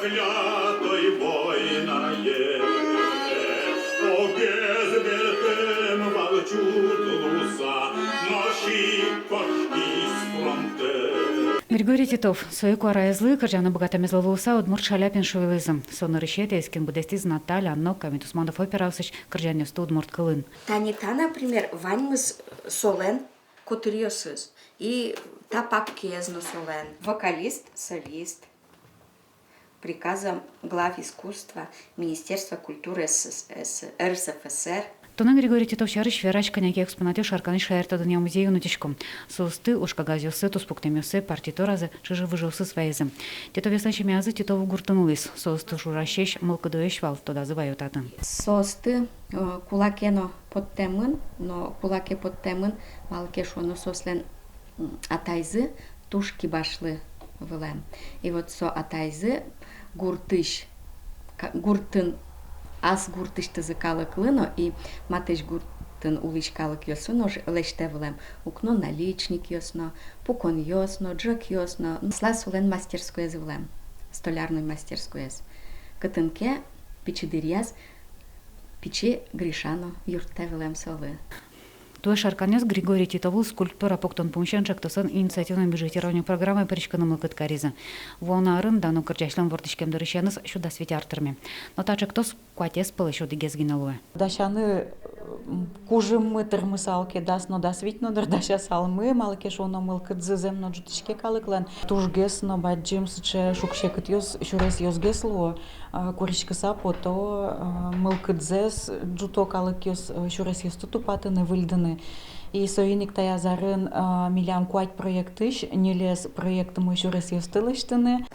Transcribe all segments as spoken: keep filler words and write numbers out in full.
Клятый войнае огез бертӥм вал чут луыса, нош ик кошкиз фронтэ. Григорий Титов сое куараезлы, кырӟаны быгатэмезлы луыса, удмурт Шаляпин шуылӥз. Со нырысетӥез, кин быдэстӥз Наталья но Камит Усманов операосысь кырӟанъёсты удмурт кылын. Тани та, например, ваньмыз солэн котыръёсыз. И та папкаез но солэн. Вокалист, солист. Приказом глав искусства Министерства культуры С С С Р, Р С Ф С Р. Туннэ Григорий Титов сярысь верась кӧня ке экспонатъёс Шарканысь шаертодонъя музейын утисько. Соосты, ужкагазъёссэ, туспуктэмъёссэ, партитуразэ, чыжы-выжыосыз ваизы. Титовъёслэн семьязы Титов гуртын улӥз. Соосты ужасесь мылкыдоесь вал, тодазы ваё татын. Соосты, э, кулаке но поттэмын, но кулаке поттэмын, малы ке шуоно соослэн, м, атайзы туж кибашлы вылэм. И вот со атайзы гуртысь, ка-, гуртын, ас гуртысьтызы калыклы но и матысь гуртын улӥсь калыкъёслы но лэсьтэ вылэм. Укно наличникъёс но, пуконъёс но, ӝӧкъёс но. Аслаз солэн мастерскоез вылэм, столярной мастерскоез. Кытын ке пичи дыръяз пичи Гриша но юрттэ вылэм солы. Туэ шарканъёс Григорий Титовлы скульптура пуктон пумысен ӵектосын инициативной бюджетирование программае пыриськыны мылкыд каризы. Вуоно арын дано кырӟасьлэн вордӥськем дырысеныз сю дас вить ар тырме. Но та ӵектос куатез пӧлысь одӥгез гинэ луэ. Дасяны, м, кужыммы тырмысал ке, дас но дас вить но, дыр, дасясалмы, малы ке шуоно мылкыдзы зэм но ӝутӥське калыклэн. Тужгес но бадӟым сыӵе шуг-секытъёс сюресъёсгес луо. А, куриськыса пото, а, мылкыдзэс ӝуто калыкъёс, а, сюресъёсты тупатыны, выльдыны. И соин ик таяз арын, а, милям куать проектысь ньылез проектмы сюресъёсты лэсьтыны.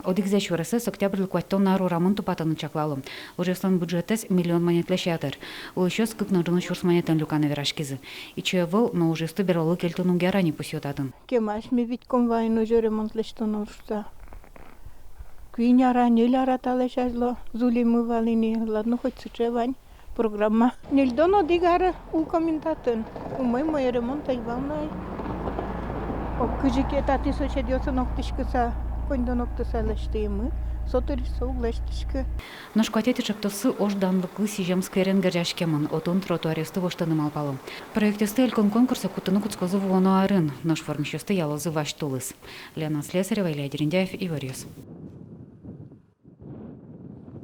Одӥгзэ сюресэз Октябрьлы куатьтон ар урамын тупатыны чаклало. Ужъёслэн бюджетэз миллион манетлэсь ятыр. Улӥсьёс кык но ӝыны сюрс манетэн люканы вераськизы. Ичи ӧвӧл, но ужъёсты берло кельтыны уг яра ни, пусъё татын. Кемась ми вить комбайн озьы ремонт лэсьтоно шуса. Куинь ара, ньыль ара талэсь азьло зулимы вал ини, ладно, хоть сыӵе вань программа. Ньыльдон одӥг ар улӥськом ини татын. Умой-умой ремонт ӧй вал на ай. Ог кызьы ке татын соседъёсын октӥськыса, коньдон октыса лэсьтӥмы, со дырысь со уг лэсьтӥськы. Нош куатетӥ ӵектоссы ож данлыклы сӥзем скверен герӟаськемын, отын тротуаръёсты воштыны малпало. Проектъёсты элькун конкурсэ кутыны кутскозы вуоно арын, нош вормисьёсты ялозы вазь тулыс. Лена Слесарева, Илья Дерендяев, «Иворъёс».